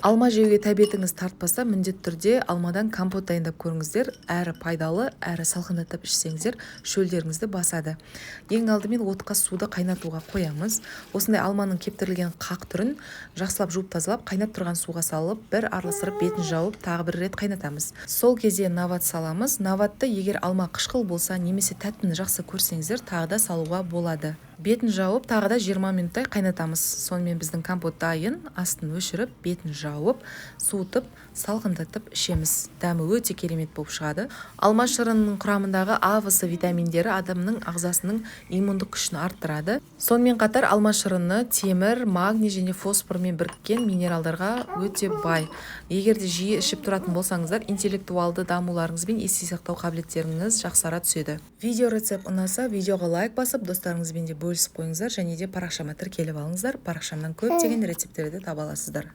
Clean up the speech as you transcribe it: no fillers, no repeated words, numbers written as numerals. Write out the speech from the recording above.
Алма жеуге тәбетіңіз тартпаса, міндетті түрде алмадан компот дайындап көріңіздер. Әрі пайдалы, әрі салқындатып ішсеңіздер, шөлдеріңізді басады. Ең алдымен отқа суды қайнатуға қоямыз. Осындай алманың кептірілген қақ түрін жақсылап жуып тазалап, қайнап тұрған суға салып, бір араластырып, бетін жауып, тағы бір рет қайнатамыз. Сол кезде нават саламыз. Наватты егер алма қышқыл болса немесе тәттіні жақсы көрсеңіздер, тағы да салуға болады. Бетін жауып, тағы да 20 минуттай қайнатамыз. Сонымен, біздің компот дайын. Астын өшіріп, бетін жауып, суытып, салқындатып ішеміз. Дәмі өте керемет болып шығады. Алма шырынының құрамындағы А, В, С витаминдері адамның ағзасының иммундық күшін арттырады. Сонымен қатар алма шырыны темір, магний және фосформен біріккен минералдарға өте бай. Егер де жиі ішіп тұратын болсаңыздар, интеллектуалды дамуларыңыз бен есте сақтау қабілеттеріңіз жақсара түседі. Видео рецепт ұнаса, видеоға лайк басып, достарыңызбен де бөлісіп қойыңыздар және де парақшама тіркеліп алыңыздар. Парақшамнан көптеген рецепттерді таба аласыздар.